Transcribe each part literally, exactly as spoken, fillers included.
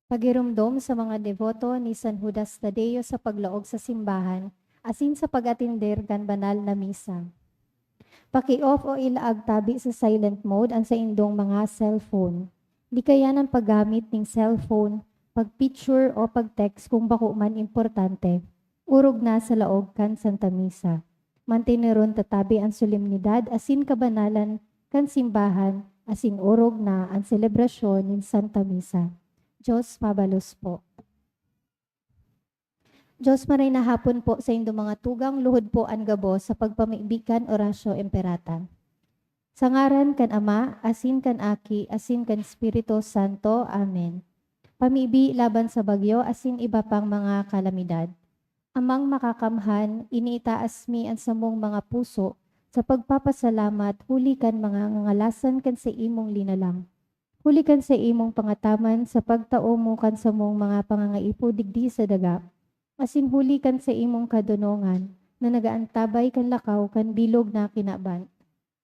Pagiromdom sa mga deboto ni San Judas Tadeo sa paglaog sa simbahan asin sa pag-atender kan banal na misa. Paki-off o ilaag tabi sa silent mode an saindong mga cellphone. Likayan an paggamit nin cellphone, pag-picture o pag-text kun bako man importante. Orog na sa laog kan Santa Misa. Manteneron ta tabi an solemnidad asin kabanalan kan simbahan asin orog na an selebrasyon nin Santa Misa. Diyos mabalos po. Diyos, maray na hapon po saindo mga tugang, luhod po an gabos sa pagpamibi kan Oratio Imperata. Sa ngaran kan Ama, asin kan Aki, asin kan Espiritu Santo. Amen. Pamibi laban sa bagyo asin iba pang mga kalamidad. Amang Makakamhan, iniitaas mi an samong mga puso sa pagpapasalamat huli kan mga ngangalasan kan saimong linalang. Huli kan saimong pangataman sa pagtao mo kan samong mga pangangaipo digdi sa daga, asin huli kan saimong kadonongan na nagaantabay kan lakaw kan bilog na kinaban.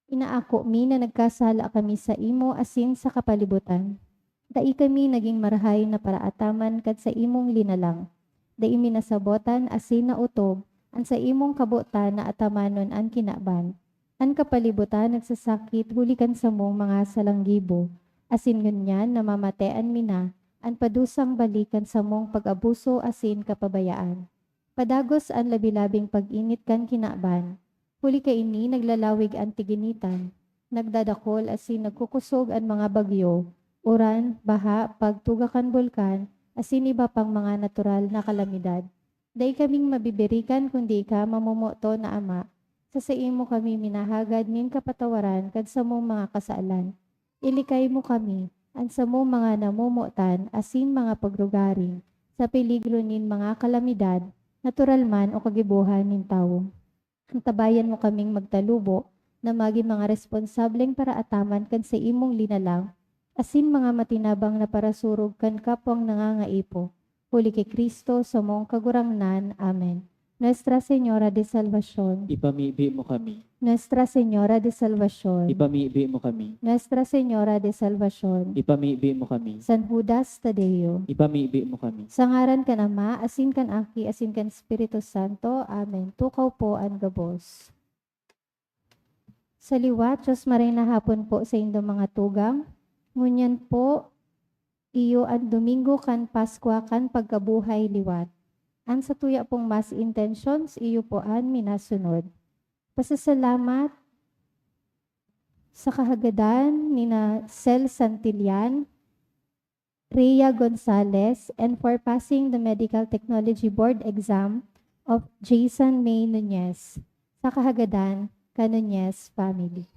Inaako mi na nagkasala kami saimo asin sa kapalibutan. Dai kami nagin marahay na paraataman kan saimong linalang. Dai mi nasabotan asin naotob an saimong kabotan na atamanon an kinaban. An kapalibutan nagsasakit huli kan samong mga salanggibo, asin ngunyan namamatean mi na an padusang balik kan samong pag-abuso asin kapabayaan. Padagos an labi-labing pag-init kan kinaban. Huli kaini naglalawig an tiginitan, nagdadakol asin nagkukosog an mga bagyo, uran, baha, pagtuga kan bulkan, asin iba pang mga natural na kalamidad. Dai kaming mabibirikan kundi ika, mamomoton na Ama. Sa saimo kami minahagad nin kapatawaran kan samong mga kasalan. Ilikay mo kami, an samong mga namomotan asin mga pagrugaring, sa peligro nin mga kalamidad, natural man o kagibohan nin tawo. Antabayan mo kaming magtalubo na magin mga responsableng paraataman kan saimong linalang asin mga matinabang na parasurog kan kapwang nangangaipo. Huli ki Cristo, samong Kagurangnan. Amen. Nuestra Señora de Salvacion. Ipamibi mo kami. Nuestra Señora de Salvacion. Ipamibi mo kami. Nuestra Señora de Salvacion. Ipamibi mo kami. San Judas Tadeo. Ipamibi mo kami. Sa ngaran kan Ama, asin kan Aki, asin kan Espiritu Santo. Amen. Tukaw po an gabos. Sa liwat, Diyos, maray na hapon po saindo mga tugang. Ngunyan po, iyo an Domingo kan Paskwa kan pagkabuhay liwat. An satuya pong Mass intentions, iyo po an minasunod. Pasasalamat sa kahagadan nina Sel Santillan, Rhea Gonzalez, and for passing the Medical Technology Board exam of Jason May Nunez, sa kahagadan kan Nunez family.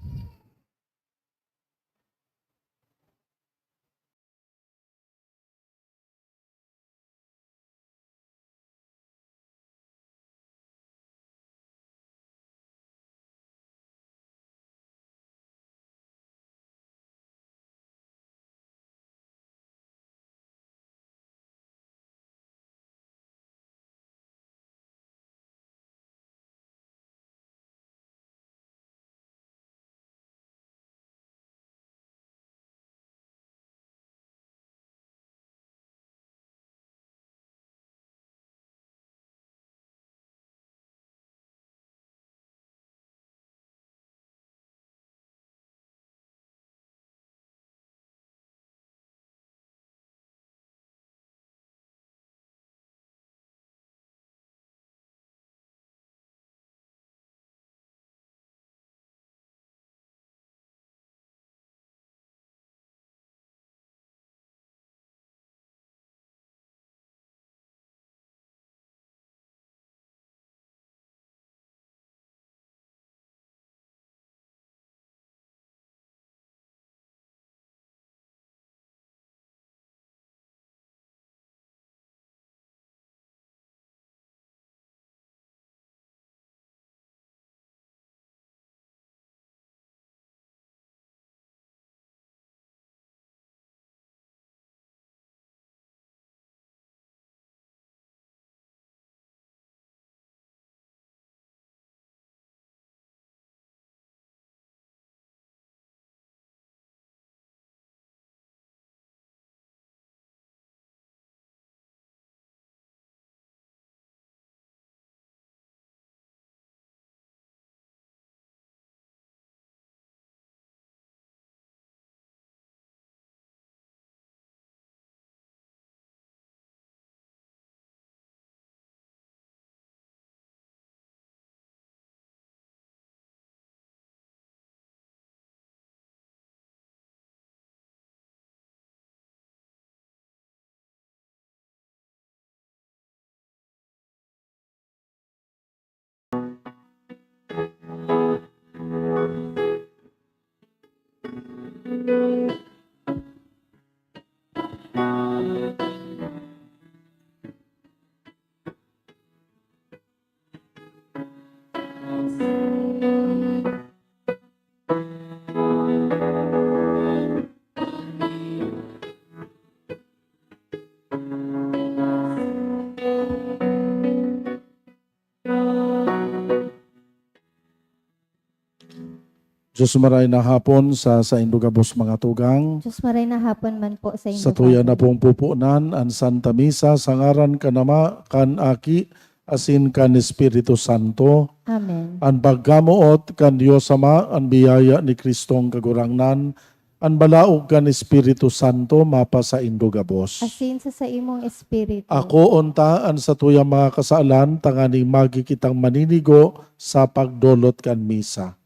Diyos maray na hapon sa saindo gabos mga tugang. Diyos maray na hapon man po sa indo Sa tuya na gabos. Pong pupunan an Santa Misa sa ngaran kan Ama, kan Aki, asin kan Espiritu Santo. Amen. An pagkamoot kan Dios Ama, an biyaya ni Kristong Kagurangnan, an balaog kan Espiritu Santo mapasaindo gabos. Asin sa saimong espiritu. Akoon ta an satuyang mga kasalan tanganing magi kitang maninigo sa pagdolot kan misa.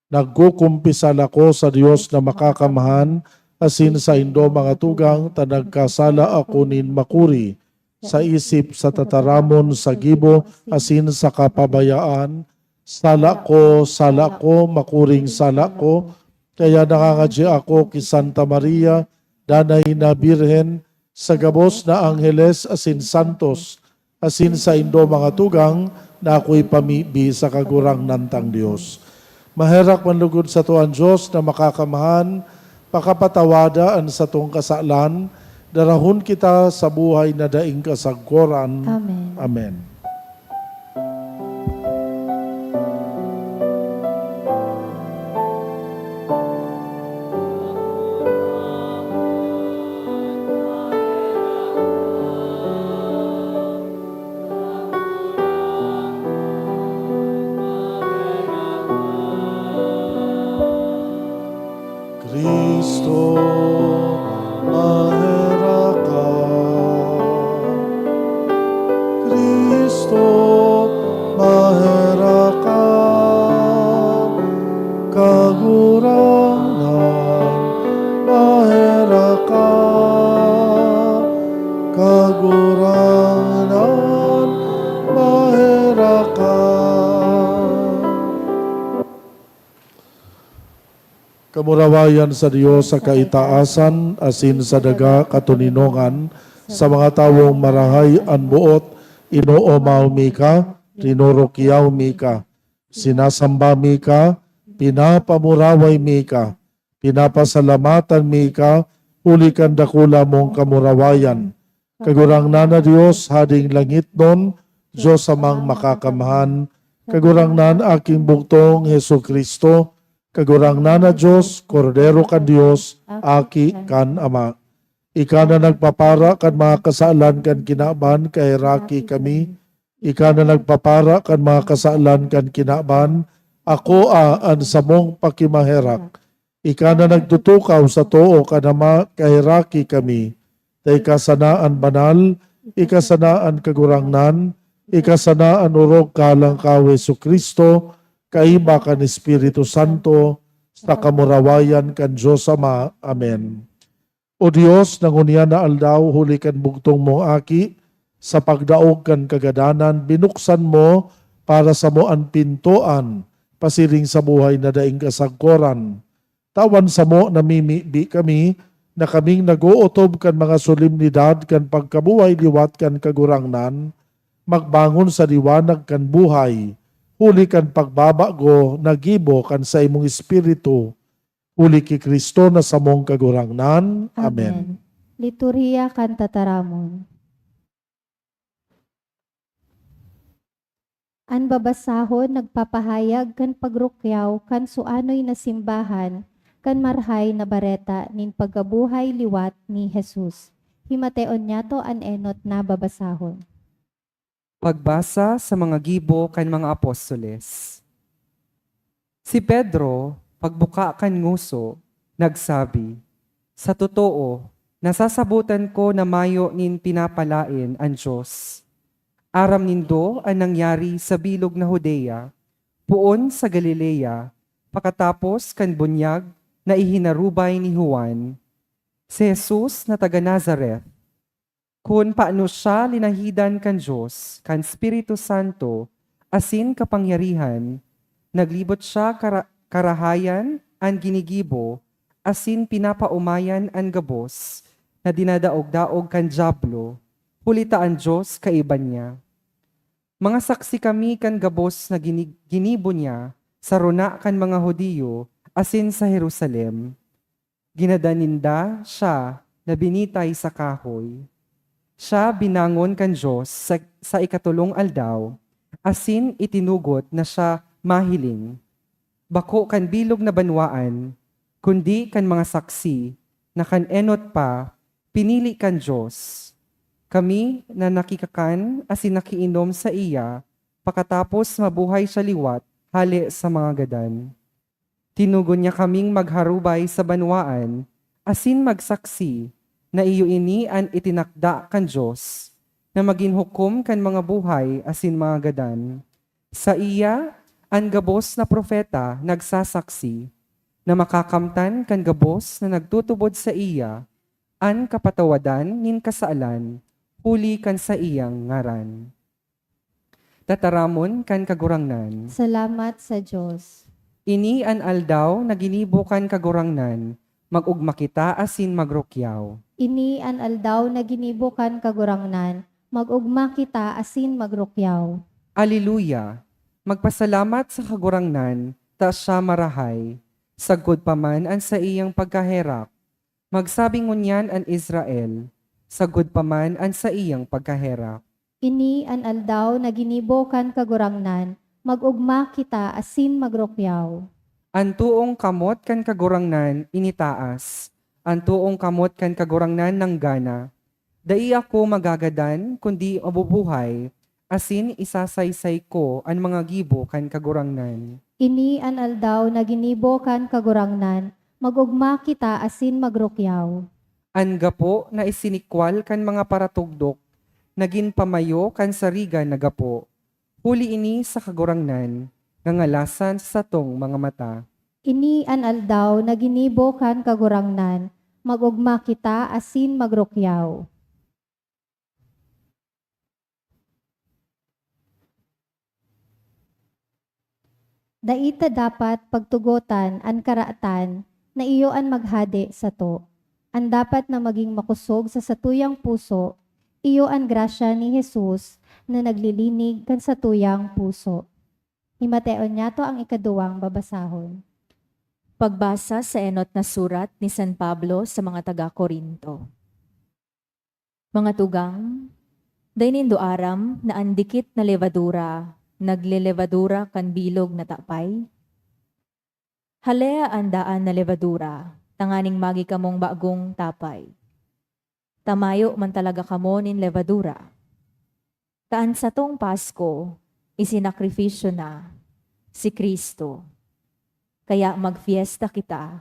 Nagkukumpisal ako sa Dios na makakamhan asin saindo mga tugang ta nagkasala ako nin makuri sa isip, sa tataramon, sa gibo, asin sa kapabayaan. Sala ko, sala ko, makuring sala ko. Kaya nangangadya ako ki Santa Maria, Danay na Birhen, sa gabos na angheles asin santos, asin saindo mga tugang na ako'y pamibi sa Kagurangnan tang Dios. Maherak man lugod sato an Dios na makakamhan, pakapatawada an satong kasalan, darahon kita sa buhay na daing kasagkoran. Amen. Amen. Cristo, maherak ka. Cristo, maherak ka. Kagurangnan, maherak ka. Kagurangnan, maherak ka. Kamurawayan sa Dios sa kaitaasan asin sa daga katoninongan, sa mga tawong marahay an boot, inoomaw mi ka, rinurukyaw mi ka, sinasamba mi ka, pinapamuraway mi ka, pinapasalamatan mi ka, huli kan dakula mong kamurawayan. Kagurangnan na Dios, Hading langitnon, Dios Amang Makakamhan, Kagurangnan, Aking bugtong, Jesu-Cristo, Kagurangnan na Dios, Kordero kan Dios, Aki kan Ama. Ika na nagpapara kan mga kasalan kan kinaban, kaheraki kami. Ika na nagpapara kan mga kasalan kan kinaban, akoa an samong pakimaherak. Ika na nagtutukaw sa too kan Ama, kaheraki kami. Ta ika sana an banal, ika sana an kagurangnan, ika sana an orog kahalangkaw, Jesu-Cristo, kaiba kan Espiritu Santo, sa kamurawayan kan Dios Ama. Amen. O Dios, na ngunyan na aldaw, huli kan bugtong mong Aki, sa pagdaog kan kagadanan, binuksan mo para samo an pintoan pasiring sa buhay na daing kasagkoran. Tawan samo namimibi kami na kaming nag-ootob kan mga solemnidad kan pagkabuhay liwat kan Kagurangnan, magbangon sa liwanag kan buhay, huli kan pagbabago na gibo kan saimong Espiritu, huli ki Cristo na samong Kagurangnan. Amen. Amen. Liturhiya kan Tataramon. An babasahon nagpapahayag kan pagrukyaw kan suanoy na simbahan kan Marahay na Bareta nin pagkabuhay liwat ni Jesus. Himateon niyato an enot na babasahon. Pagbasa sa mga gibo kan mga apostoles. Si Pedro, pagbuka kan ngoso, nagsabi, "Sa totoo, nasasabotan ko na mayo nin pinapalaen an Dios. Aram nindo an nangyari sa bilog na Judea, poon sa Galilea, pakatapos kan bunyag na ihinarubay ni Juan, si Jesus na taga Nazareth. Kun paano siya linahidan kan Dios, kan Espiritu Santo, asin kapangyarihan, naglibot siya kara-, karahayan an ginigibo, asin pinapaomayan an gabos na dinadaog-daog kan Diablo, huli ta an Dios kaiba niya. Mga saksi kami kan gabos na gini-, ginibo niya sa rona kan mga Judio asin sa Jerusalem. Ginadan ninda siya na binitay sa kahoy. Siya binangon kan Dios sa, sa ikatolong aldaw, asin itinugot na siya mahiling. bako kan bilog na banwaan, kundi kan mga saksi na kan enot pa pinili kan Dios. Kami na nakikakan asin nakiinom saiya pakatapos mabuhay siya liwat hale sa mga gadan. Tinugon niya kaming magharubay sa banwaan asin magsaksi na iyo ini an itinakda kan Dios na magin hukom kan mga buhay asin mga gadan. Saiya, an gabos na propeta nagsasaksi na makakamtan kan gabos na nagtutubod saiya an kapatawadan nin kasalan huli kan saiyang ngaran. Tataramon kan Kagurangnan. Salamat sa Dios. Ini an aldaw na ginibo kan Kagurangnan, mag-ogma kita asin magrukyaw. Ini an aldaw na ginibo kan Kagurangnan, mag-ogma kita asin magrukyaw. Aleluya! Magpasalamat sa Kagurangnan, ta siya marahay, sagkod pa man an saiyang pagkaherak. Magsabi ngunyan an Israel, sagkod pa man an saiyang pagkaherak. Ini an aldaw na ginibo kan Kagurangnan, mag-ogma kita asin magrukyaw. An toong kamot kan Kagurangnan initaas, an toong kamot kan Kagurangnan nanggana. Dai ako magagadan, kundi mabubuhay, asin isasaysay ko an mga gibo kan Kagurangnan. Ini an aldaw na ginibo kan Kagurangnan, mag-ogma kita asin magrukyaw. An gapo na isinikwal kan mga paratugdok, nagin pamayo kan sarigan na gapo. Huli ini sa Kagurangnan, ngangalasan sa satong mga mata. Ini an aldaw na ginibo kan Kagurangnan, mag-ogma kita asin magrukyaw. Dai ta dapat pagtugotan an karatan na iyo an maghade sato. An dapat na magin makosog sa satuyang puso, iyo an grasya ni Jesus na naglilinig kan satuyang puso. Himateon niyato ang ikaduwang babasahon. Pagbasa sa enot na surat ni San Pablo sa mga taga-Corinto. Mga tugang, dai nindo aram na an dikit na lebadura naglelebadura kan bilog na tapay? Halea an daan na lebadura, tanganing magi kamong bagong tapay. Ta mayo man talaga kamo nin lebadura. Ta an satong Pasko, isinakripisyo na, si Cristo. Kaya magfiesta kita,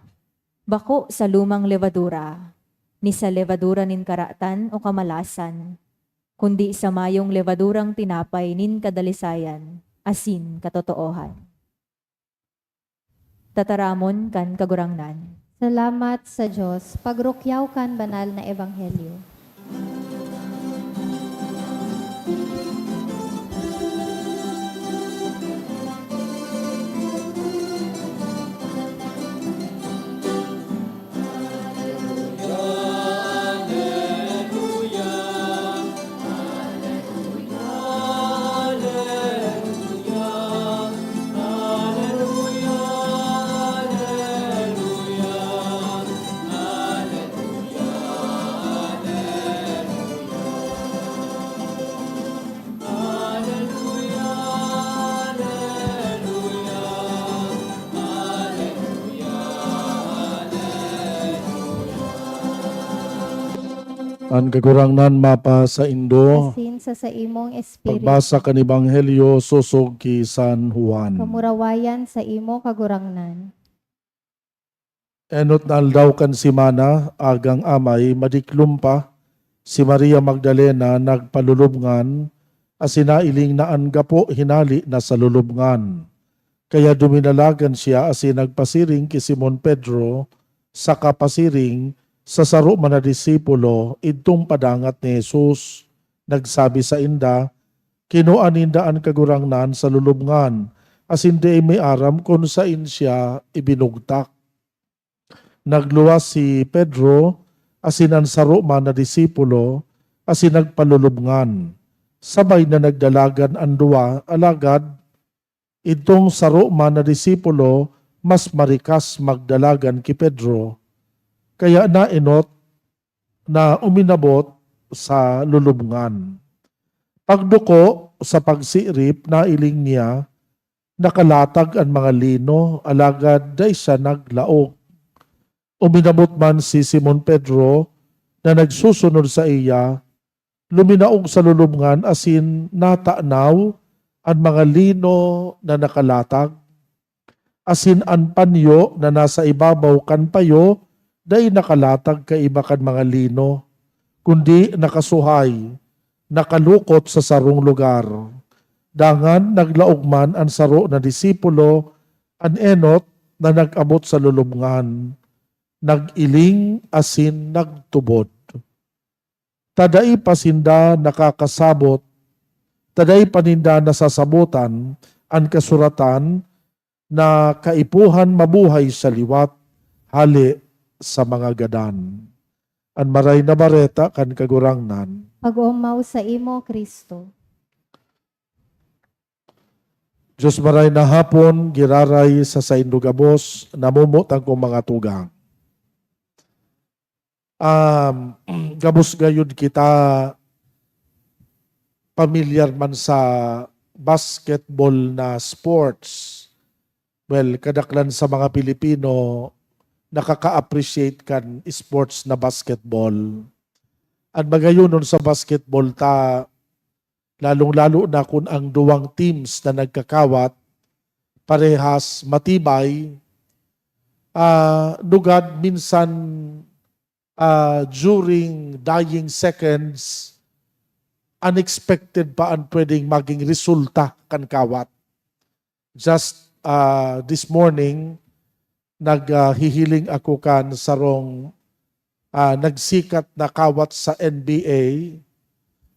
bako sa lumang lebadura, ni sa lebadura nin karatan o kamalasan, kundi sa mayong lebadurang tinapay nin kadalisayan asin katotoohan. Tataramon kan Kagurangnan. Salamat sa Dios. Pagrukyaw kan banal na ebanghelyo. An Kagurangnan mapasaindo. Asin sa saimong espiritu. Pagbasa kan Ebanghelyo sosog ki San Juan. Kamurawayan sa imo, Kagurangnan. Enot na aldaw kan semana, agang amay, madiklom pa, si Maria Magdalena nagpalulubngan, asin nailing na an gapo hinali na sa lulubngan. Kaya duminalagan siya asin nagpasiring ki Simon Pedro, saka pasiring sa saro man na disipulo idtong padangat ni Jesus. Nagsabi sainda, "Kinua ninda an Kagurangnan sa lulubngan, asin dai mi aram kun saen siya ibinugtak." Nagluwas si Pedro asin an saro man na disipulo asin nagpalulubngan. Sabay na nagdalagan an duwa, alagad idtong saro man na disipulo mas marikas magdalagan ki Pedro, kaya naenot na uminabot sa lulubngan. Pagduko sa pagsirip, nailing niya Nakalatag an mga lino, alagad dai siya naglaog. Uminabot man si Simon Pedro na nagsusunod saiya, luminaog sa lulubngan asin natanaw an mga lino na nakalatag, asin an panyo na nasa ibabaw kan payo dai nakalatag kaiba kan mga lino, kundi nakasuhay, nakalukot sa sarong lugar. Dangan naglaog man an saro na disipulo, an enot, na nag-abot sa lulubngan, nag-iling asin nagtubod. Ta dai pa sinda nakakasabot, ta dai pa ninda nasasabotan an kasuratan na kaipuhan mabuhay siya liwat hale sa mga gadan. An Maray na Bareta kan Kagurangnan. Pag-omaw saimo, Cristo. Dios Maray na hapon, giraray sa saindo gabos, namumutang kong mga tugang. Um, gabos gayud kita pamilyar man sa basketball na sports. Well, kadaklan sa mga Pilipino nakaka-appreciate kan sports na basketball. An magayonon sa basketball ta, lalong-lalo na kun ang duwang teams na nagkakawat parehas matibay, ah, lugad minsan, ah, during dying seconds, unexpected pa an pwedeng maging resulta kan kawat. Just, ah, this morning, naghihiling ako kan sarong, ah, nagsikat na kawat sa N B A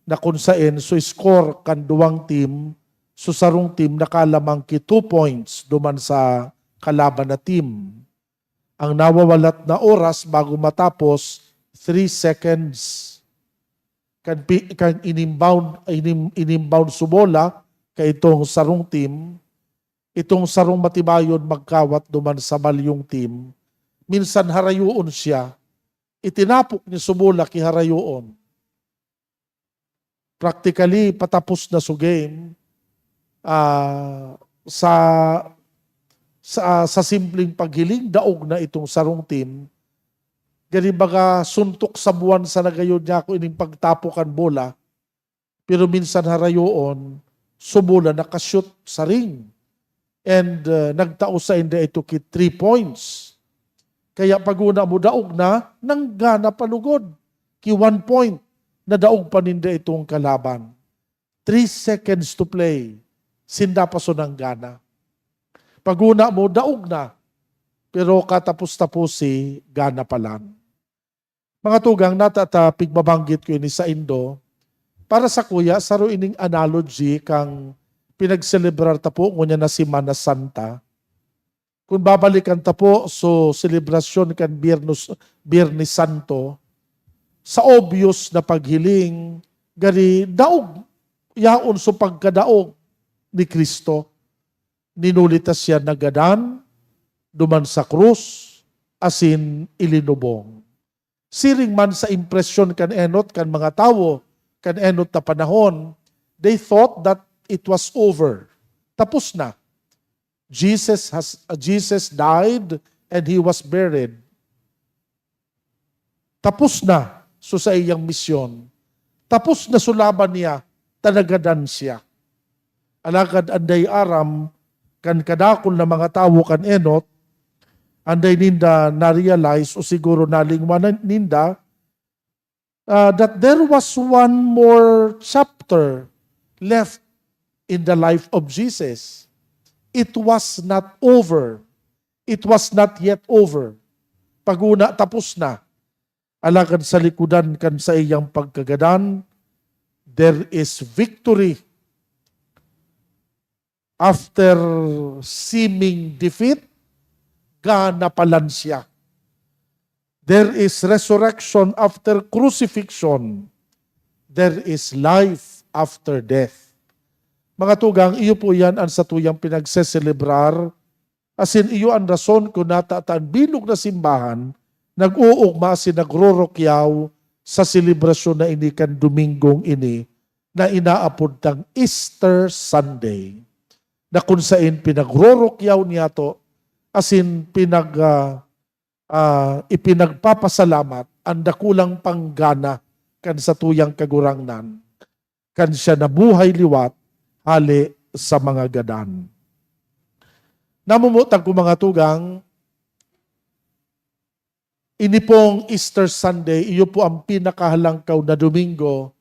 na kun saen so score kan duwang team, so sarong team nakalamang ki two points duman sa kalaban na team. Ang nawawalat na oras bago matapos, three seconds. Kan pi-, kan inimbound, inim-, inimbound so bola kaitong sarong team, itong sarong matibayon magkawat duman sa malyong team, minsan harayoon siya, itinapok niya so bola ki harayoon. Practically, patapos na so game, ah, sa, sa, sa simpleng paghiling, daog na itong sarong team. Gani baga, suntok sa buwan sa nagayod niya ako ining pagtapok kan bola. Pero minsan harayoon, so bola nakashoot sa ring. And, uh, nagtao sainda ito ki three points. Kaya pag una mo daog na, nanggana pa lugod. Ki one point, nadaog pa ninda itong kalaban. Three seconds to play, sinda pa so nanggana. Pag una mo, daog na. Pero katapos-tapos si gana pa lang. Mga tugang, nata ta pigbabanggit ko ini saindo. Para sakuya, saro ining analogy kan pinagselebrar ta po ngunyan na Semana Santa. Kun babalikan ta po, so selebrasyon kan Biyernos, Biyernes Santo, sa obvious na paghiling, gani daog, yaon so pagkadaog ni Cristo. Ninuli ta siya nagadan, duman sa krus, asin ilinubong. Siring man sa impresyon kan enot kan mga tawo kan enot na panahon, they thought that it was over. Tapos na. Jesus has, uh, Jesus died and he was buried. Tapos na so saiyang misyon. Tapos na so laban niya, ta nagadan siya. Alagad an dai aram kan kadakul na mga tawo kan enot, an dai ninda na-realize o siguro nalingwanan ninda, ah, that there was one more chapter left in the life of Jesus. It was not over. It was not yet over. Pag una, tapos na. Alagad sa likodan kan saiyang pagkagadan, there is victory. After seeming defeat, gana pa lang siya. There is resurrection after crucifixion. There is life after death. Mga tugang, iyo po yan ang satuyang pinagseselebrar. Asin iyo an rason kun nata ta an bilog na simbahan nag-oogma asin nagrorokyaw sa selebrasyon na ini kan Domingong ini na inaapod tang Easter Sunday. na kun saen pinagrorokyaw niyato asin pinag, ah, ah, ipinagpapasalamat an dakulang panggana kan satuyang Kagurangnan, kan siya nabuhay liwat hale sa mga gadan. Namumutang ko, mga tugang, ini pong Easter Sunday, iyo po ang pinakahalangkaw na Domingo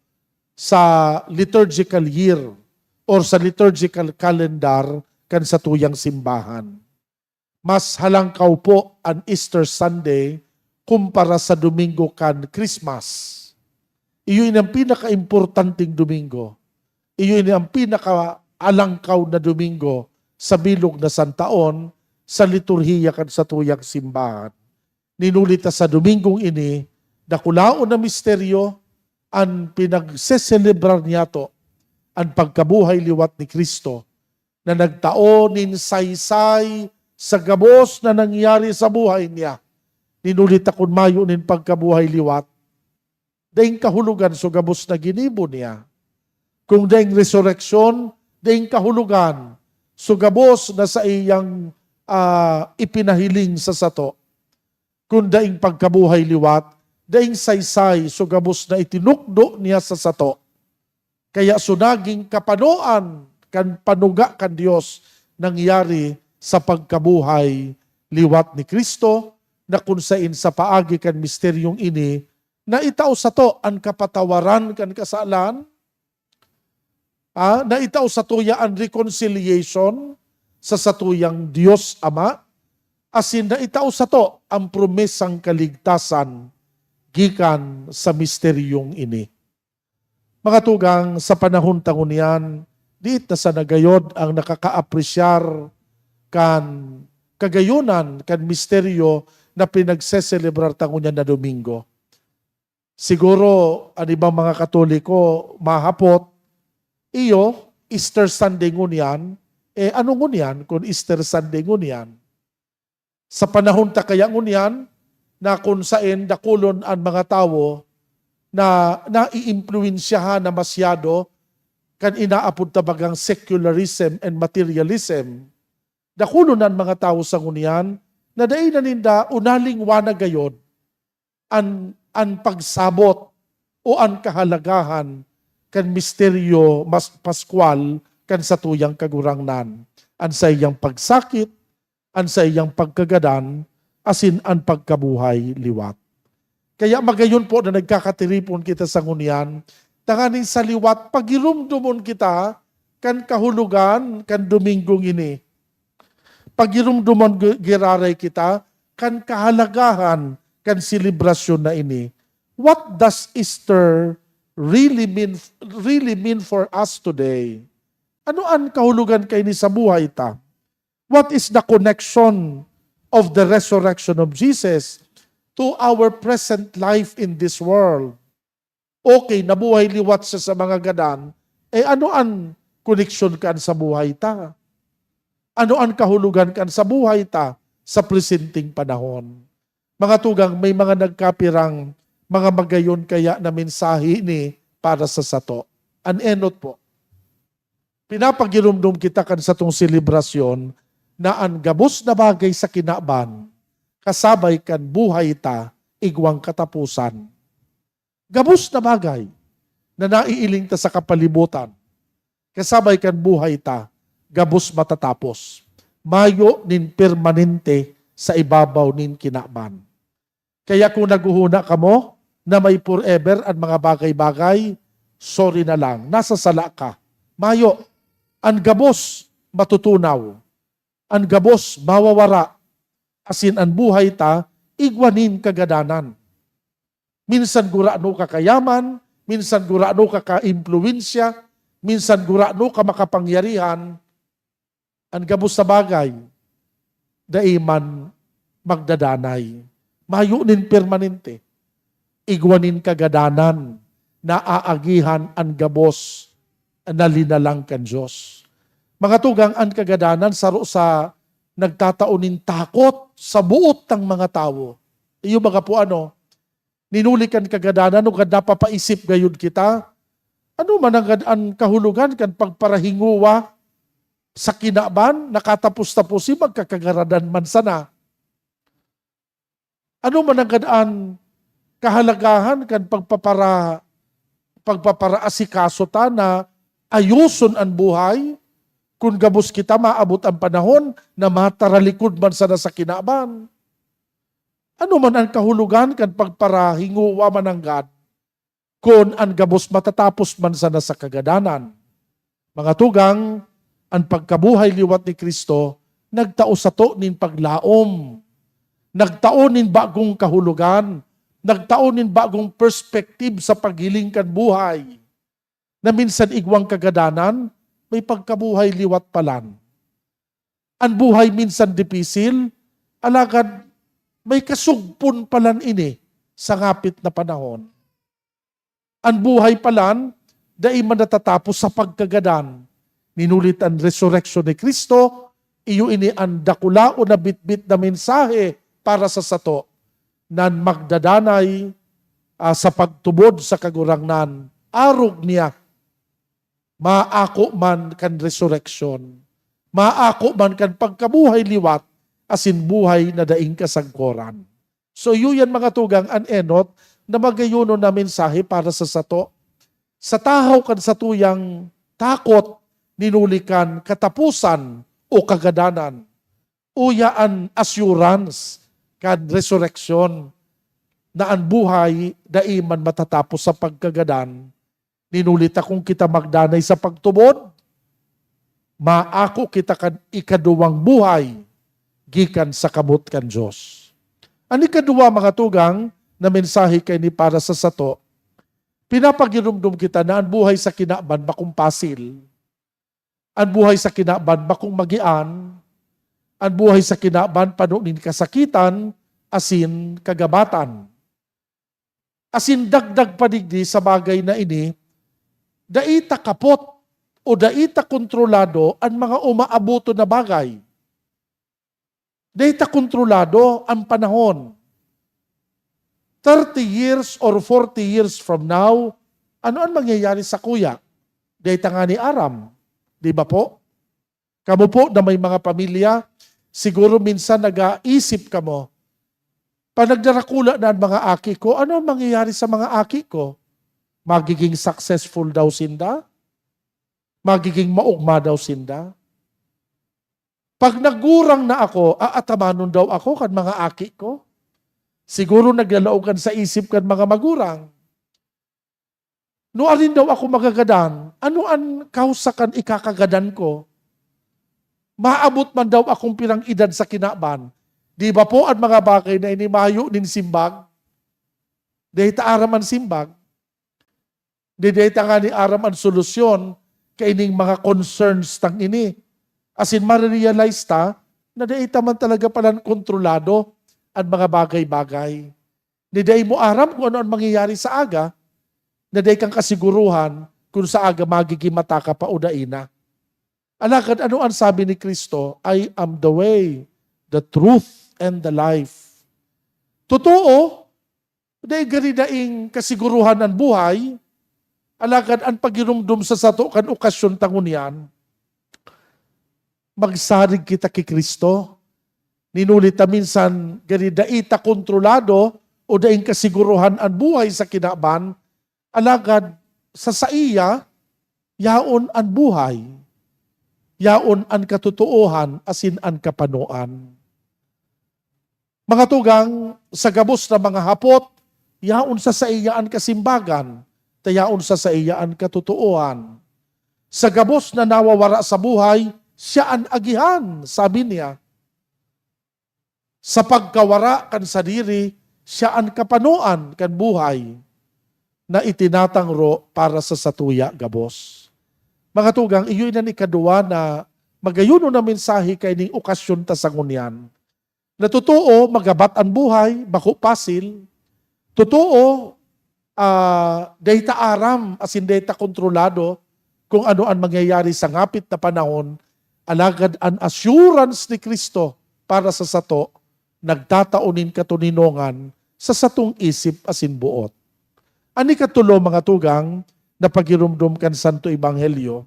sa liturgical year or sa liturgical calendar kan satuyang simbahan. Mas halangkaw po an Easter Sunday kumpara sa Domingo kan Christmas. Iyo ini ang pinakaimportanteng Domingo. Iyo ini ang pinakaalangkaw na Domingo sa bilog na santaon sa liturhiya kan satuyang simbahan. Ninuli ta sa Domingong ini, dakulaon na misteryo an pinagseselebrar niyato, an pagkabuhay liwat ni Cristo, na nagtao nin saysay sa gabos na nangyari sa buhay niya. Ninuli ta kun mayo nin pagkabuhay liwat, daing kahulogan so gabos na ginibo niya. Kung daing resureksyon, daing kahulogan so gabos na saiyang, ah, ipinahiling sa sato. Kun daing pagkabuhay liwat, daing saysay so gabos na itinukdo niya sa sato. Kaya so naging kapanoan kan panuga kan Dios nangyari sa pagkabuhay liwat ni Cristo, na kun saen sa paagi kan misteryong ini, naitao sato an kapatawaran kan kasalan, ah, naitao satuya an reconciliation sa satuyang Dios Ama, asin naitao sato an promesang kaligtasan gikan sa misteryong ini. Mga tugang, sa panahon ta ngunyan, diit na sana gayod ang nakakaapresyar kan kagayonan kan misteryo na pinagseselebrar ta ngunyan na Domingo. Siguro, an ibang mga Katoliko mahapot, "Iyo, Easter Sunday ngunyan, eh, ano ngunyan kun Easter Sunday ngunyan?" Sa panahon ta kaya ngunyan, na kun saen dakulon an mga tawo na naiimpluwensyahan na masyado kan inaapod ta bagang secularism and materialism, dakulon an mga tawo sa ngunyan na dai na ninda unalingwa na gayod an, an pagsabot o an kahalagahan kan misteryo mas paskwal kan satuyang Kagurangnan, an saiyang pagsakit, an saiyang pagkagadan, asin an pagkabuhay liwat. Kaya magayon po na nagkakatiripon kita sa ngunyan, tanganing sa liwat pagiromdomon kita kan kahulogan kan Domingong ini. Pagiromdomon gi-, giraray kita kan kahalagahan kan selebrasyon na ini. What does Easter really mean, really mean for us today? Ano an kahulogan kaini sa buhay ta? What is the connection of the resurrection of Jesus to our present life in this world? Okay, nabuhay liwat siya sa mga gadan. Eh, ano an koneksyon kan sa buhay ta? Ano an kahulogan kan sa buhay ta sa presenteng panahon? Mga tugang, may mga nagkapirang mga magayon kaya na mensahe ini para sa sato. An enot po, pinapagiromdom kita kan satong selebrasyon na an gabos na bagay sa kinaban kasabay kan buhay ta igwang kataposan. Gabos na bagay na naiiling ta sa kapalibutan, kasabay kan buhay ta, gabos matatapos. Mayo nin permanente sa ibabaw nin kinaban. Kaya kung naghuhuna kamo na may forever an mga bagay-bagay, sorry na lang, nasa sala ka. Mayo, an gabos matutunaw, an gabos mawawara, asin an buhay ta igwa nin kagadanan. Minsan gurano ka kayaman, minsan gurano ka kaimpluwensya, minsan gurano ka makapangyarihan, an gabos na bagay dai man magdadanay. Mayo nin permanente. Igwa nin kagadanan na aagihan an gabos na linalang kan Dios. Mga tugang, an kagadanan saro sa nagtatao nin takot sa boot tang mga tawo. Iyo, mga po, ano, ninuli kan kagadanan o kan napapaisip gayod kita, ano man an, an kahulogan kan pagparahingowa sa kinaban, nakatapos-taposi, magkakagaradan man sana. Ano man nanggad an kahalagahan kan pagpapara-, pagpaparaasikaso ta na ayoson an buhay, kun gabos kita maabot an panahon na mataralikod man sana sa kinaban? Ano man an kahulogan kan pagparahingowa man nanggad kun an gabos matatapos man sana sa kagadanan? Mga tugang, an pagkabuhay liwat ni Cristo nagtao sato nin paglaom, nagtao nin bagong kahulogan, nagtao nin bagong perspective sa paghiling kan buhay, na minsan igwang kagadanan, may pagkabuhay liwat palan. An buhay minsan dipisil, alagad may kasugpon palan ini sa ngapit na panahon. An buhay palan dai man natatapos sa pagkagadan. Ninulit an resureksyon ni Cristo, iyo ini an dakulaon na bitbit na mensahe para sa sato, nan magdadanay, ah, sa pagtubod sa Kagurangnan, arog niya, maako man kan resureksyon, maako man kan pagkabuhay liwat, asin buhay na daing kasagkoran. So, iyo yan, mga tugang, an enot na magayonon na mensahe para sa sato. Sa tahaw kan satuyang takot, ninuli kan kataposan o kagadanan, uya an assurance kan resureksyon na an buhay dai man matatapos sa pagkagadan, ninuli ta kun kita magdanay sa pagtubod, maako kita kan ikaduwang buhay gikan sa kamot kan Dios. An ikaduwa, mga tugang, na mensahe kaini para sa sato, pinapagiromdom kita na an buhay sa kinaban bakong pasil. An buhay sa kinaban bakong magian. An buhay sa kinaban pano nin kasakitan asin kagabatan. Asin dagdag pa digdi, sa bagay na ini, dai ta kapot o dai ta kontrolado an mga umaaboton na bagay. Dai ta kontrolado an panahon. Thirty years or forty years from now, ano an mangyayari sakuya? Dai ta ngani aram, di ba po? Kamo po na may mga pamilya, siguro minsan nag-aisip kamo, "Pag nagdarakula na an mga aki ko, ano an mangyayari sa mga aki ko? Magiging successful daw sinda? Magiging maogma daw sinda? Pag nagurang na ako, aatamanon daw ako kan mga aki ko?" Siguro naglalaog kan sa isip kan mga magurang. "Nuarin daw ako magagadan? Ano an kausa kan ikakagadan ko? Maabot man daw akong pirang edad sa kinaban?" Di ba po an mga bagay na ini mayo nin simbag? Dai ta aram an simbag. Di, dai ta ngani aram an solusyon kaining mga concerns tang ini. Asin, marerealize ta na dai ta man talaga palan kontrolado an mga bagay-bagay. Ni dai mo aram kun ano an mangyayari sa aga, na dai kan kasiguruhan kun sa aga magigin mata ka pa o dai na. Alagad ano an sabi ni Cristo? "I am the way, the truth, and the life." Totoo, dai gari daing kasiguruhan an buhay, alagad an pagiromdom sa sato kan okasyon ta ngunyan, magsarig kita ki Cristo. Ninuli ta minsan gari dai ta kontrolado o daing kasiguruhan an buhay sa kinaban, alagad sa saiya, yaon an buhay, yaon an katotoohan asin an kapanoan. Mga tugang, sa gabos na mga hapot, yaon sa saiya an kasimbagan, ta yaon sa saiya an katotoohan. Sa gabos na nawawara sa buhay, siya an agihan, sabi niya. Sa pagkawara kan sadiri, siya an kapanoan kan buhay na itinatangro para sa satuya gabos. Mga tugang, iyo inan ikaduwa na magayonon na mensahe kaining okasyon ta sa ngunyan. Na totoo, magabat an buhay, bako pasil. Totoo, ah, dai ta aram asin dai ta kontrolado kung ano an mangyayari sa ngapit na panahon, alagad an assurance ni Cristo para sa sato nagtatao nin katoninongan sa satong isip asin boot. An ikatulo, mga tugang, na pagiromdom kan Santo Ebanghelyo,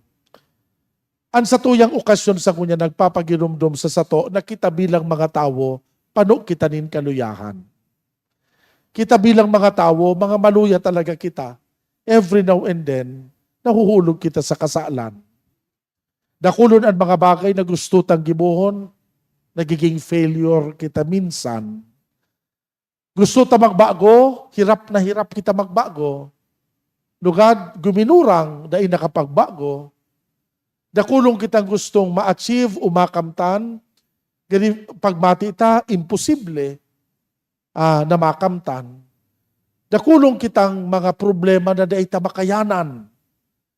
An satuyang okasyon sa ngunyan nagpapagiromdom sa sato na kita bilang mga tawo, pano kita nin kaluyahan. Kita bilang mga tawo, mga maluya talaga kita. Every now and then, nahuhulog kita sa kasalan. Dakulon an mga bagay na gusto tang gibohon, nagiging failure kita minsan. Gusto ta magbago, hirap na hirap kita magbago. Lugad, guminurang, dai nakapagbago. Dakulon kitang gustong ma-achieve o makamtan, gani pagmati ta, imposible, ah, na makamtan. Dakulon kitang mga problema na dai ta makayanan.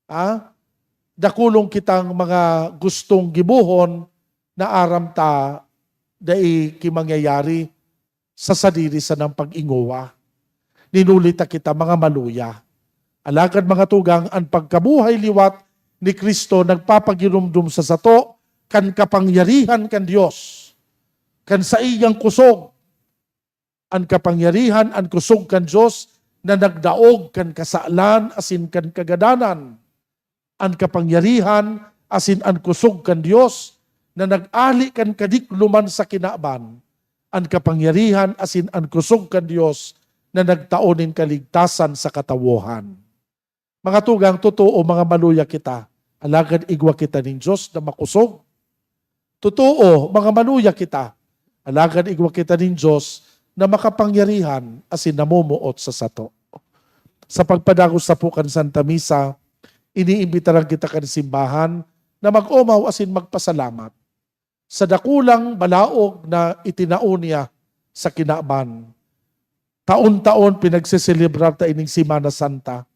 Ah? Dakulon kitang mga gustong gibohon na aram ta dai ki mangyayari sa sadiri sanang pag-ingowa. Ninuli ta kita mga maluya. Alagad, mga tugang, an pagkabuhay liwat ni Cristo nagpapagiromdom sa sato kan kapangyarihan kan Dios, kan saiyang kusog. An kapangyarihan, an kusog kan Dios na nagdaog kan kasalan asin kan kagadanan. An kapangyarihan asin an kusog kan Dios na nag-ali kan kadikloman sa kinaban. An kapangyarihan asin an kusog kan Dios na nagtao nin kaligtasan sa katawohan. Mga tugang, totoo, mga maluya kita, alagad igwa kita nin Dios na makusog. Totoo, mga maluya kita, alagad igwa kita nin Dios na makapangyarihan asin namomoot sa sato. Sa pagpadagos sapo kan Santa Misa, iniimbitaran kita kan simbahan na mag-omaw asin magpasalamat sa dakulang balaog na itinao niya sa kinaban. Taon-taon pinagseselebrar ta ining Semana Santa.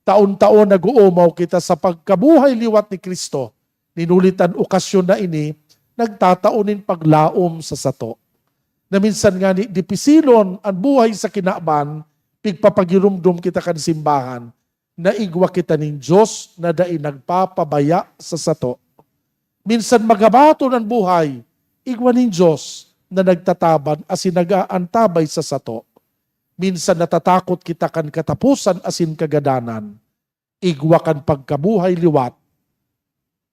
Taon-taon nag-oomaw kita sa pagkabuhay liwat ni Cristo. Ninuli ta an okasyon na ini nagtatao nin paglaom sa sato. Na minsan ngani dipisilon an buhay sa kinaban, pigpapagiromdom kita kan simbahan na igwa kita nin Dios na dai nagpapabaya sa sato. Minsan magabaton an buhay, igwa nin Dios na nagtataban asin nag-aantabay sa sato. Minsan natatakot kita kan kataposan asin kagadanan, igwa kan pagkabuhay liwat,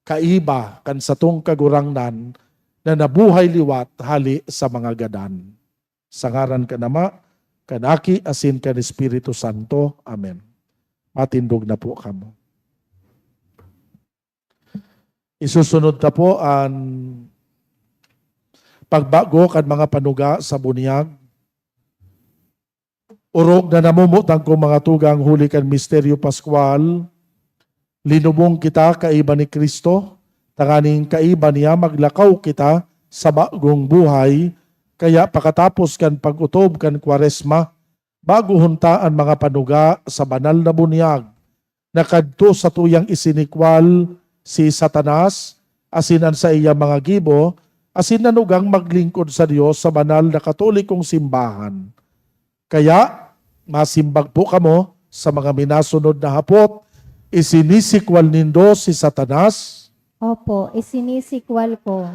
kaiba kan satong Kagurangnan na nabuhay liwat hale sa mga gadan. Sa ngaran kan Ama, kan Aki, asin kan Espiritu Santo. Amen. Matindog na po kamo. Isusunod ta po an pagbago kan mga panuga sa bunyag. Orog na namumutan kong mga tugang, huli kan misteryo paskwal, linubong kita kaiba ni Cristo, tanganing kaiba niya maglakaw kita sa bagong buhay. Kaya pakatapos kan pag-otob kan Kwaresma, bagohon ta an mga panuga sa banal na bunyag. Nakadto satuyang isinikwal si Satanas asin an saiyang mga gibo, asin nanugang maglingkod sa Dios sa banal na Katolikong simbahan. Kaya, masimbag po kamo sa mga minasunod na hapot. Isinisikwal nindo si Satanas. Opo, isinisikwal ko.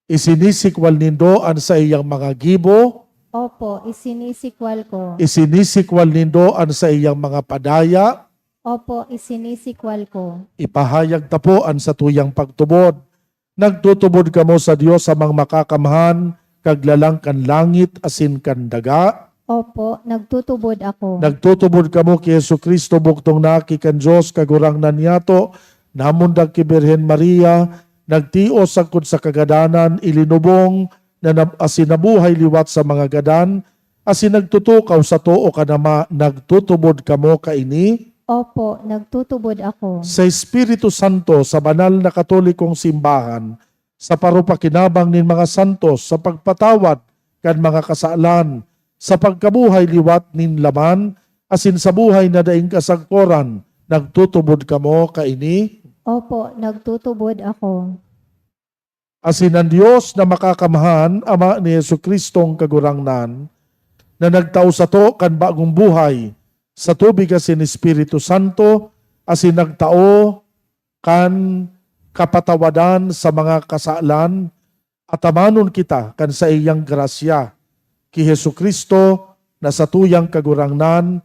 Isinisikwal nindo an saiyang mga gibo. Opo, isinisikwal ko. Isinisikwal nindo an saiyang mga padaya. Opo, isinisikwal ko. Ipahayag ta po an satuyang pagtubod. Nagtutubod kamo sa Dios, Amang Makakamhan, Kaglalang kan langit asin kan daga. Opo, nagtutubod ako. Nagtutubod kamo ki Jesu-Cristo, bugtong na Aki kan Dios, Kagurangnan nyato, namundag ki Birhen Maria, nagtios sagkod sa kagadanan, ilinubong, na nab-, asin nabuhay liwat sa mga gadan, asin nagtutukaw sa too kan Ama. Nagtutubod kamo kaini? Opo, nagtutubod ako. Sa Espiritu Santo, sa banal na Katolikong simbahan, sa parupakinabang nin mga santos, sa pagpatawad kan mga kasalan, sa pagkabuhay liwat nin laman, asin sa buhay na daing kasagkoran, nagtutubod kamo kaini? Opo, nagtutubod ako. Asin an Dios na Makakamhan, Ama ni Jesu-Cristong Kagurangnan, na nagtao sato kan bagong buhay sa tubig asin Espiritu Santo, asin nagtao kan kapatawadan sa mga kasalan, atamanon kita kan saiyang grasya, ki Jesu-Cristo na satuyang Kagurangnan,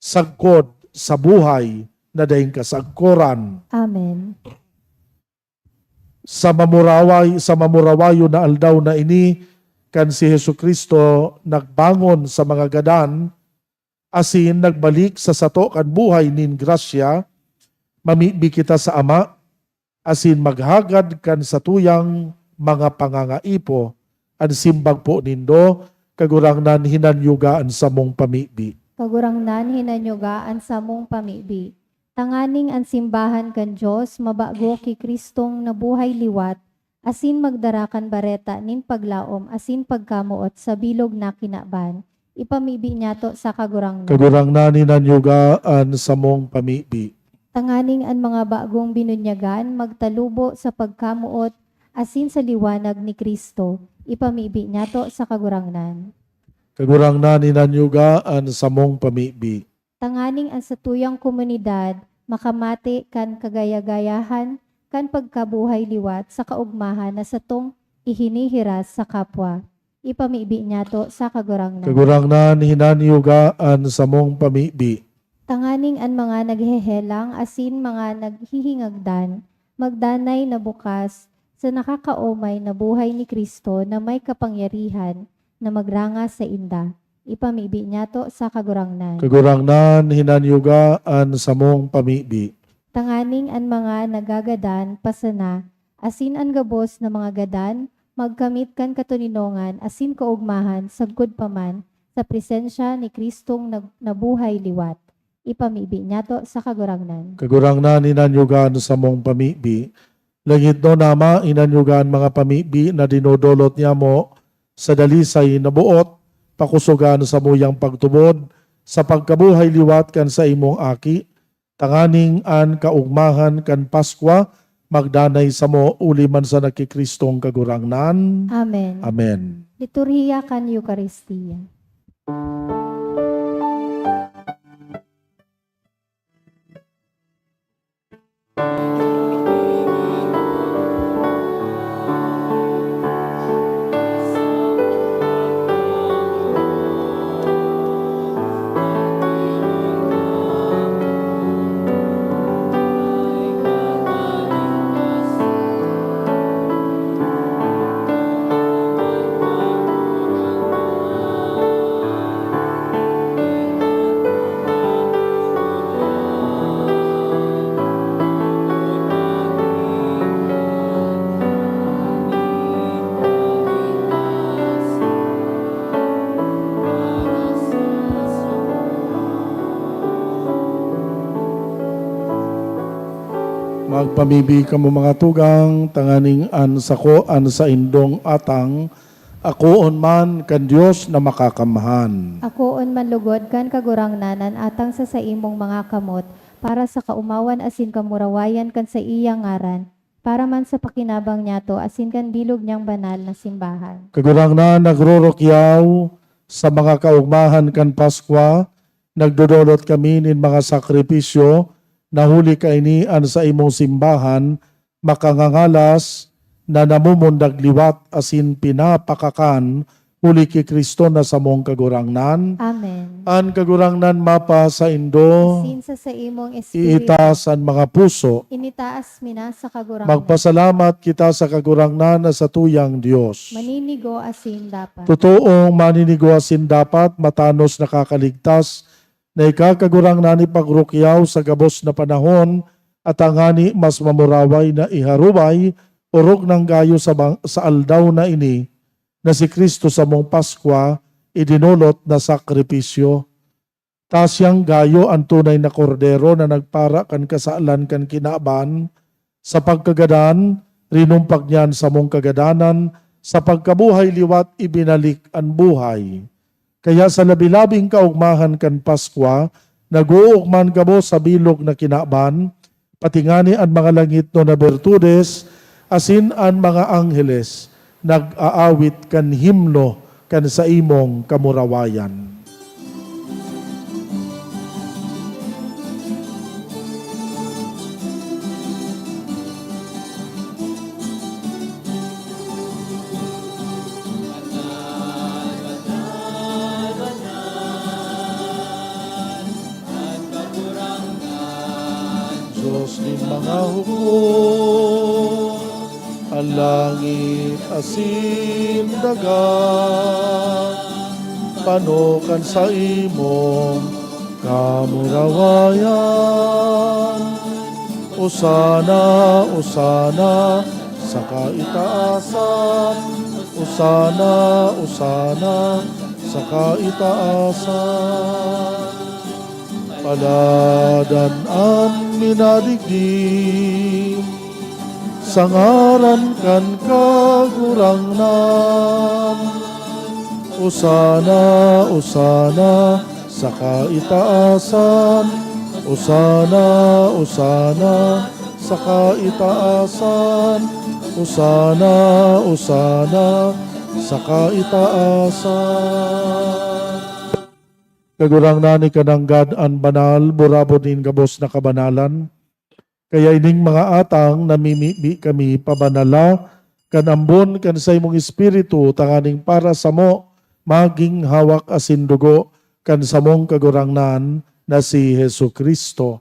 sagkod sa buhay na daing kasagkoran. Amen. Sa mamuraway, sa mamurawayon na aldaw na ini, kan si Jesu-Cristo nagbangon sa mga gadan, asin nagbalik sa sato kan buhay nin grasya, mamibi kita sa Ama, asin maghagad kan satuyang mga pangangaipo. An simbag po nindo, Kagurangnan, hinanyuga an samong pamibi. Kagurangnan, hinanyuga an samong pamibi. Tanganing an simbahan kan Dios mabago ki Cristong nabuhay liwat, asin magdara kan bareta nin paglaom asin pagkamoot sa bilog na kinaban, ipamibi niyato sa Kagurangnan. Kagurangnan, hinanyuga an samong pamibi. Tanganing an mga bagong binunyagan magtalubo sa pagkamoot asin sa liwanag ni Cristo, ipamibi niyato sa Kagurangnan. Kagurangnan, hinanyuga an samong pamibi. Tanganing an satuyang komunidad makamate kan kagaya-gayahan kan pagkabuhay liwat sa kaogmahan na satong ihinihiras sa kapwa. Ipamibi niyato sa Kagurangnan. Kagurangnan, hinanyuga an samong pamibi. Tanganing an mga naghehelang asin mga naghihingagdan magdanay na bukas sa nakakaomay na buhay ni Cristo na may kapangyarihan na magranga sainda. Ipamibi niyato sa Kagurangnan. Kagurangnan, hinanyuga an samong pamibi. Tanganing an mga nagagadan pa sana asin an gabos na mga gadan magkamit kan katoninongan asin kaogmahan sagkod pa man sa presensya ni Cristong nag-, nabuhay liwat. Ipamibi niyato sa Kagurangnan. Kagurangnan, hinanyuga an samong pamibi. Langitnon na Ama, hinanyuga an mga pamibi na dinodolot niyamo sa dalisay na boot, pakusoga an samuyang pagtubod sa pagkabuhay liwat kan saimong Aki, tanganing an kaogmahan kan Paskwa magdanay samo, huli man sana ki Cristong Kagurangnan. Amen. Amen. Liturhiya kan Eukaristia. Magpamibi kamo, mga tugang, tanganing an sako an saindong atang, akoon man kan Dios na Makakamhan. Akoon man logod kan Kagurangnan an atang sa saimong mga kamot, para sa kaomawan asin kamurawayan kan saiyang ngaran, para man sa pakinabang niyato asin kan bilog niyang banal na simbahan. Kagurangnan, nagrurukyaw sa mga kaogmahan kan Paskwa, nagdodolot kami nin mga sakripisyo, na huli kaini an saimong simbahan makangangalas, na namumundag liwat asin pinapakakan, huli ki Cristo na samong Kagurangnan. Amen. An Kagurangnan mapasaindo. Asin sa saimong espiritu. Iitaas an mga puso. Initaas mi na sa Kagurangnan. Magpasalamat kita sa Kagurangnan na satuyang Dios. Maninigo asin dapat. Totoong maninigo asin dapat, matanos nakakaligtas, na ika, Kagurangnan, ipagrukyaw sa gabos na panahon, at tangani mas mamuraway na iharubay, orog nang gayo sa bang-, sa aldaw na ini, na si Cristo samong Paskwa, idinolot na sakripisyo. Ta siyang gayo an tunay na Kordero na nagpara kan kasalan kan kinaban, sa pagkagadan, rinumpag niya an samong kagadanan, sa pagkabuhay liwat, ibinalik an buhay. Kaya sa labi-labing kaogmahan kan Paskwa, nag-oogma kamo sa bilog na kinaban, pati ngani an mga langitnon na bertudes, asin an mga angheles, nag-aawit kan himno kan saimong kamurawayan. Diyos nin mga hukom. Langit asin daga, pano kan saimong kamurawayan. Osana, Osana sa kaitaasan. Osana, Osana sa kaitaasan. Paladan an minadigdi sa ngaran kan Kagurangnan. Osana, Osana sa kaitaasan. Osana, Osana sa kaitaasan. Osana, Osana sa kaitaasan. Kagurangnan, ika nanggad an banal, burabod nin gabos na kabanalan. Kaya ining mga atang namimibi kami, pabanala kan ambon kan saimong Espiritu, tanganing para samo magin hawak asin dugo kan samong Kagurangnan na si Jesu-Cristo.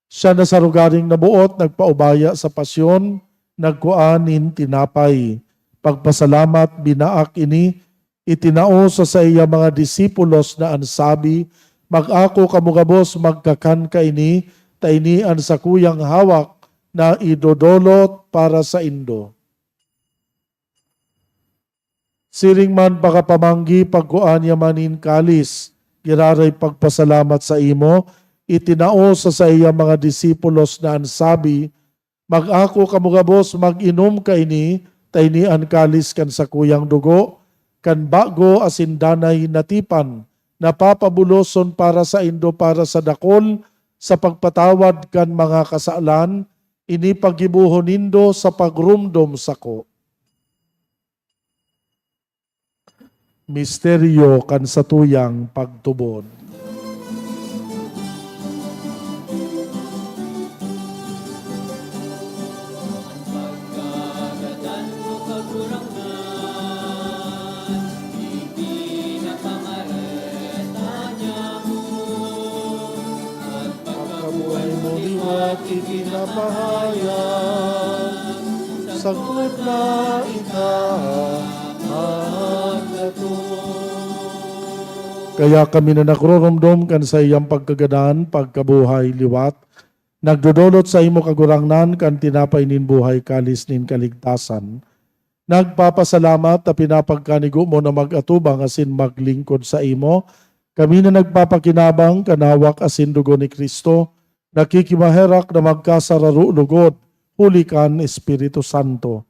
Siya na sa rogaring naboot, nagpaubaya sa pasyon, nagkua nin tinapay. Pagpasalamat, binaak ini, itinao sa saiyang mga disipulos na an sabi, "Mag-ako kamo gabos, magkakan kaini, ta ini an sakuyang hawak na idodolot para saindo." Siring man pakapamanggi, pagkua niya man nin kalis, giraray pagpasalamat saimo, itinao sa saiyang mga disipulos na an sabi, "Mag-ako kamo gabos, mag-inom kaini, ta ini an kalis kan sakuyang dugo, kan bago asin danay na tipan, na papabuloson para saindo para sa dakol, sa pagpatawad kan mga kasalan. Ini paggibohon nindo sa pagromdom sako." Misteryo kan satuyang pagtubod. Pagkabuhay mo liwat ipinapahayag, sagkod na ika maagdaton. Kaya kami na nagroromdom kan saiyang pagkagadan, pagkabuhay liwat, nagdodolot saimo, Kagurangnan, kan tinapay nin buhay, kalis nin kaligtasan. Nagpapasalamat ta pinapagkanigo mo na mag-atubang asin maglingkod saimo. Kami na nagpapakinabang kan hawak asin dugo ni Cristo, nakikimaherak na magkasararo lugod huli kan Espiritu Santo.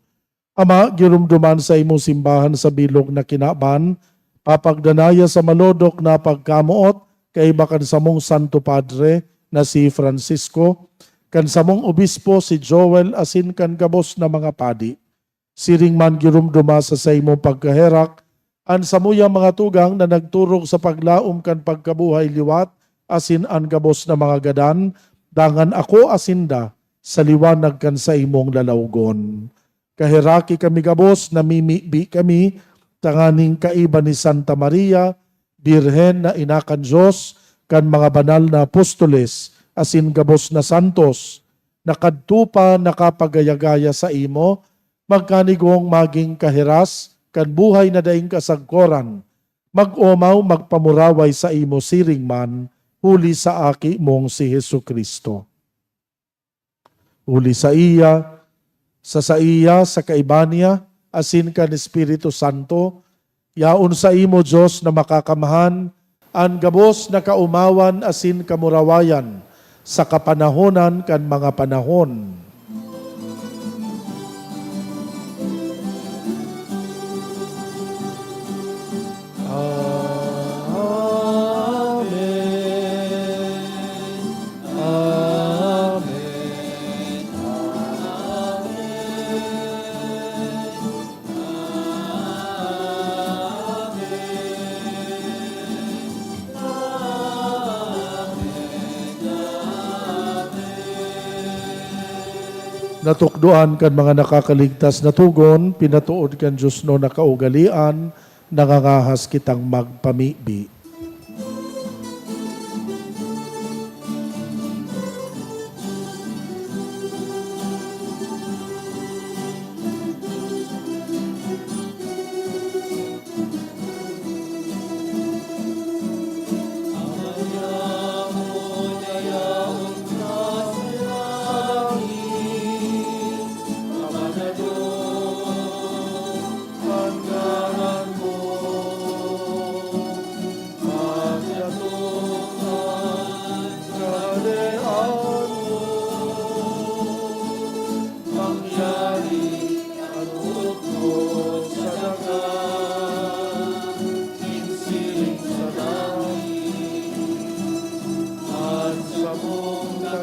Ama, giromdoman sa imong simbahan sa bilog na kinaban, papagdanaya sa malodok na pagkamoot kaiba kan samong Santo Padre na si Francisco, kan samong obispo si Joel, asin kan gabos na mga padi. Siring man giromdoma sa saimong pagkaherak an samuyang mga tugang na nagturog sa paglaom kan pagkabuhay liwat asin an gabos na mga gadan, dangan akoa sinda sa liwanag kan saimong lalawgon. Kaheraki kami gabos, namimibi kami tanganing kaiba ni Santa Maria, Birhen na ina kan Dios, kan mga banal na apostoles, asin gabos na santos, na kadto pa nakapagaya-gaya saimo, magkanigong magin kahiras kan buhay na daing kasagkoran, mag-omaw, magpamuraway saimo siring man, huli sa Aki mong si Jesu-Cristo. Huli saiya, sa saiya, sa kaiba niya, asin kan Espiritu Santo, yaon saimo, Dios na makakamhan, an gabos na kaomawan asin kamurawayan sa kapanahonan kan mga panahon. Amen. Amen. Amen. Natukdoan kan mga nakakaligtas na togon, pinatood kan diosnon na kaugalean, nangangahas kitang magpamibi.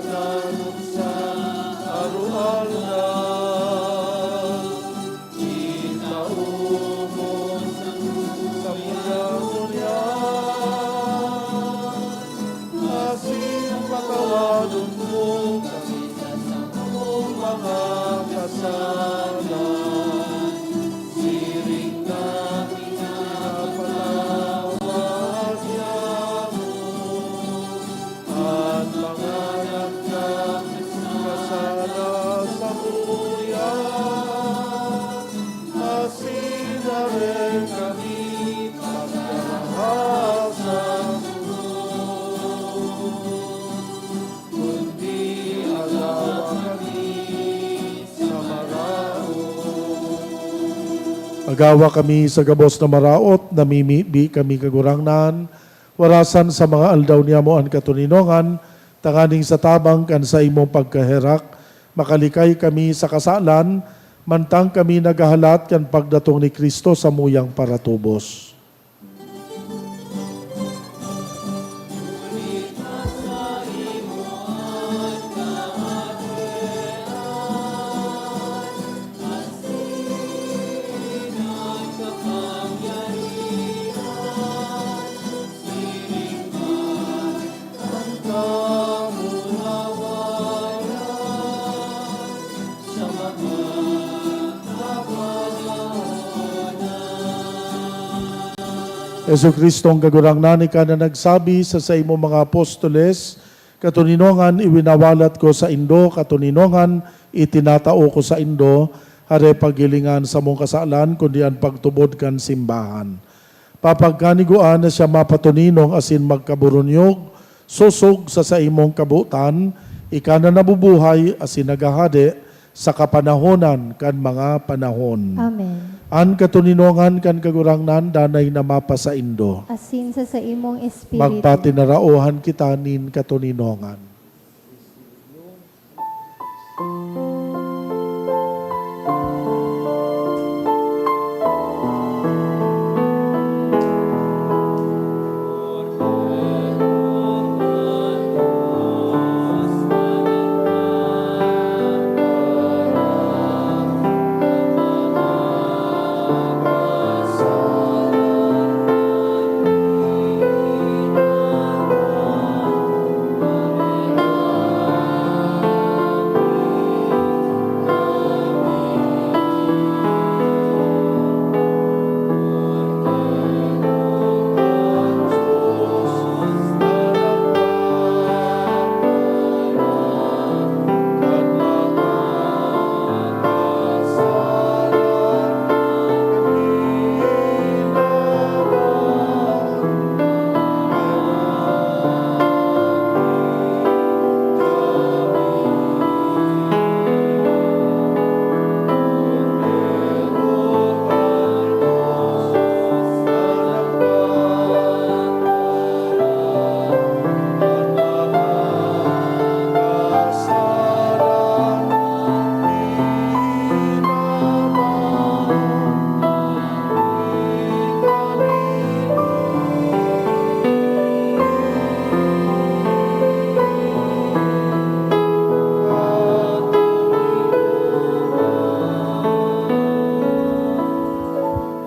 Sa aroaldaw, itao mo sa ngunyan, asin patawadon mo kami sa mga kasalan, siring na pinapatawad niamo an mga nagkasala sakuya, asin dai kami pagdaraha sa sunod, kundi agawa kami sa maraot. Agawa kami sa gabos na maraot, namimibi kami, Kagurangnan, warasan sa mga aldaw niyamo an katoninongan, tanganing sa tabang kan saimong pagkaherak, makalikay kami sa kasalan, mantang kami naghahalat kan pagdatong ni Cristo samuyang paratubos. Jesu-Cristo, an Kagurangnan, ika na nagsabi sa saimong mga apostoles, "Katoninongan iwinawalat ko saindo, katoninongan itinatao ko saindo, hare paghilinga an samong kasalan, kundi an pagtubod kan simbahan." Papagkanigua na siya mapatoninong asin magkaburunyog, sosog sa saimong kabotan, ika na nabubuhay asin naghahade sa kapanahonan kan mga panahon. Amen. An katoninongan kan Kagurangnan danay na mapasaindo. Asin sa saimong espiritu. Magpatinaraohan kita nin katoninongan.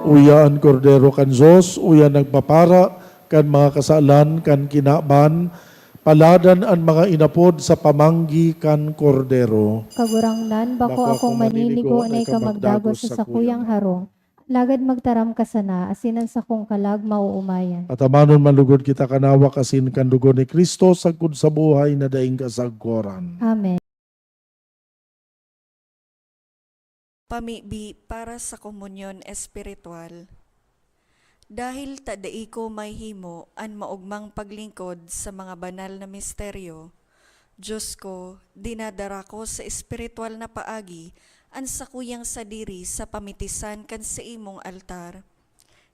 Uya an Kordero kan Dios, uya nagpapara kan mga kasalan kan kinaban. Paladan an mga inapod sa pamanggi kan Kordero. Kagurangnan, bako akong maninigo na ika magdagos sa sakuyang harong, lagad magtaram ka sana, asin an sakong kalag maoomayan. Atamanon man lugod kita kan hawak asin kan dugo ni Cristo, sagkod sa buhay na daing kasagkoran. Amen. Pamibi para sa komunyon espiritual. Dahil ta dai ko mahihimo an maogmang paglingkod sa mga banal na misteryo, Dios ko, dinadara ko sa espiritual na paagi an sakuyang sadiri sa pamitisan kan saimong altar.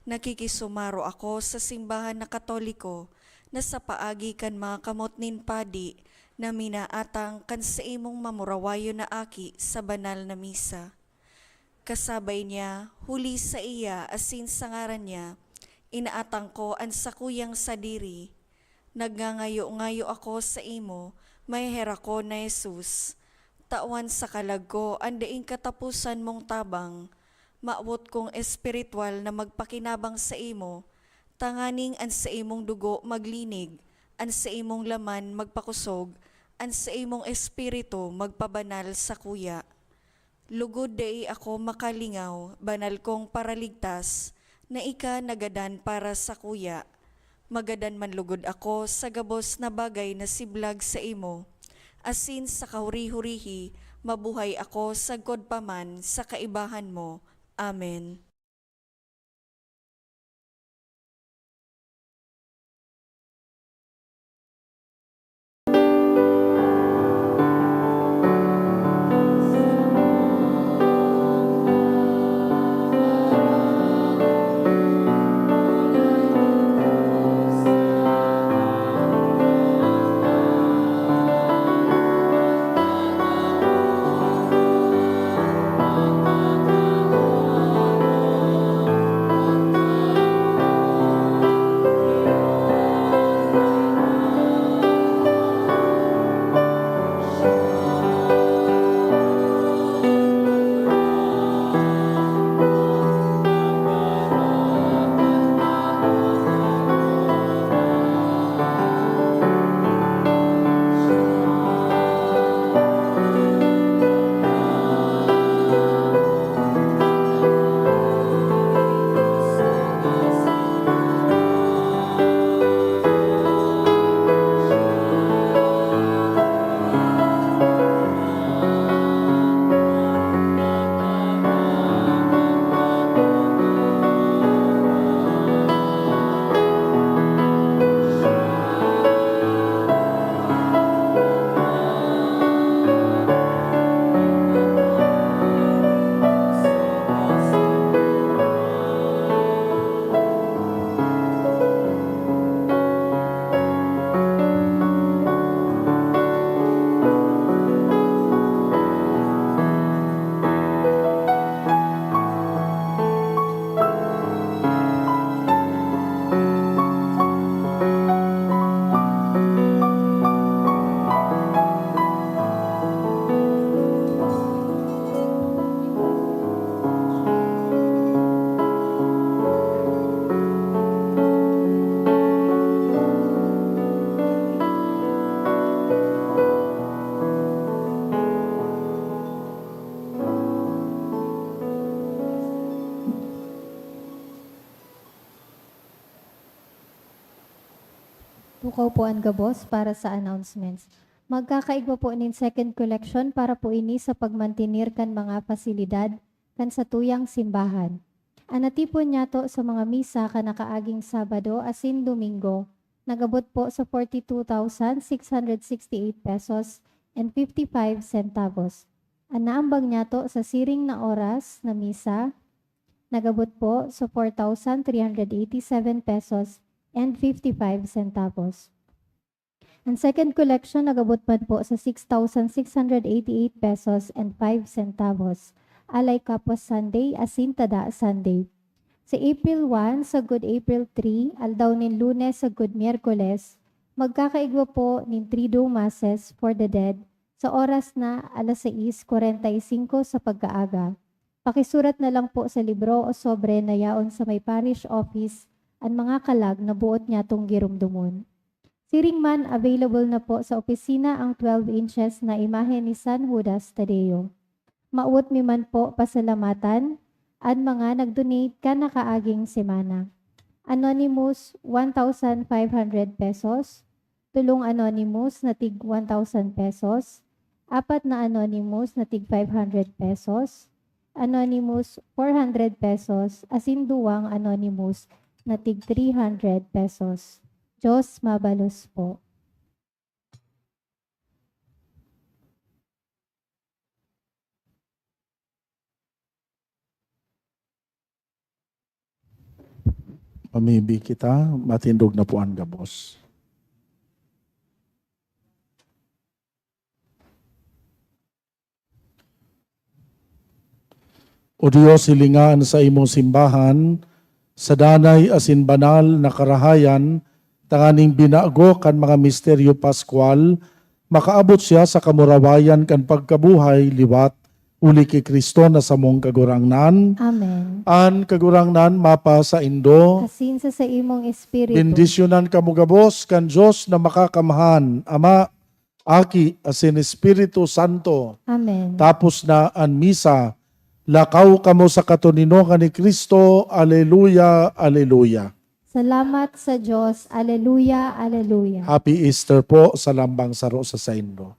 Nakikisumaro ako sa simbahan na Katoliko na sa paagi kan mga kamot nin padi na minaatang kan saimong mamurawayon na aki sa banal na misa. Kasabay niya, huli saiya asin sa ngaran niya, inaatang ko an sakuyang sadiri. Nagngangayo-ngayo ako saimo, Maheherak ko na Jesus, tawan sa kalag ko an daing kataposan mong tabang. Mawot kong espiritual na magpakinabang saimo, tanganing an saimong dugo maglinig, an saimong laman magpakosog, an saimong espiritu magpabanal sakuya. Lugod dai ako makalingaw, banal kong Paraligtas, na ika nagadan para sakuya. Magadan man lugod ako sa gabos na bagay na siblag saimo, asin sa kahuri-hurihi mabuhay ako sagkod pa man sa kaibahan mo. Amen. Tukaw po an gabos para sa announcements. Magkakaigwa po nin second collection para po ini sa pagmantener kan mga pasilidad kan satuyang simbahan. An natipon niyato sa mga misa kan nakaaging Sabado asin Domingo, nag-abot po sa forty-two thousand six hundred sixty-eight pesos and fifty-five centavos. An naambag niyato sa siring na oras na misa, nag-abot po sa four thousand three hundred eighty-seven pesos and fifty-five centavos. An second collection nag-abot man po sa six thousand six hundred eighty-eight pesos and five centavos, alay kapwa Sunday asin tada Sunday. Sa April one sagkod April three, aldaw nin Lunes sagkod Miyerkules, magkakaigwa po nin Triduum Masses for the Dead sa oras na alas sais kwarenta y singko sa pagkaaga. Pakisurat na lang po sa libro o sobre na yaon sa may parish office an mga kalag na boot nyatong giromdomon. Siring man, available na po sa opisina ang twelve inches na imahe ni San Judas Tadeo. Mawot mi man po pasalamatan an mga nag-donate kan nakaaging semana. Anonymous, one thousand five hundred pesos. Tolong anonymous na tig one thousand pesos. Apat na anonymous na tig five hundred pesos. Anonymous, four hundred pesos. Asin duwang anonymous na tig three hundred pesos. Diyos mabalos po. Mamibi kita, matindog na po an gabos. O Dios, hilinga an saimong simbahan sa danay asin banal na karahayan, tanganing binago kan mga misteryo Paskwal makaabot siya sa kamurawayan kan pagkabuhay liwat, huli ki Cristo na samong Kagurangnan. Amen. An Kagurangnan mapasaindo. Asin sa saimong espiritu. Bendisyonan kamo gabos kan Dios na Makakamhan, Ama, Aki, asin Espiritu Santo. Amen. Tapos na an misa, lakaw kamo sa katoninongan ni Cristo. Aleluya, aleluya. Salamat sa Dios. Aleluya, aleluya. Happy Easter po sa lambang saro sa saindo.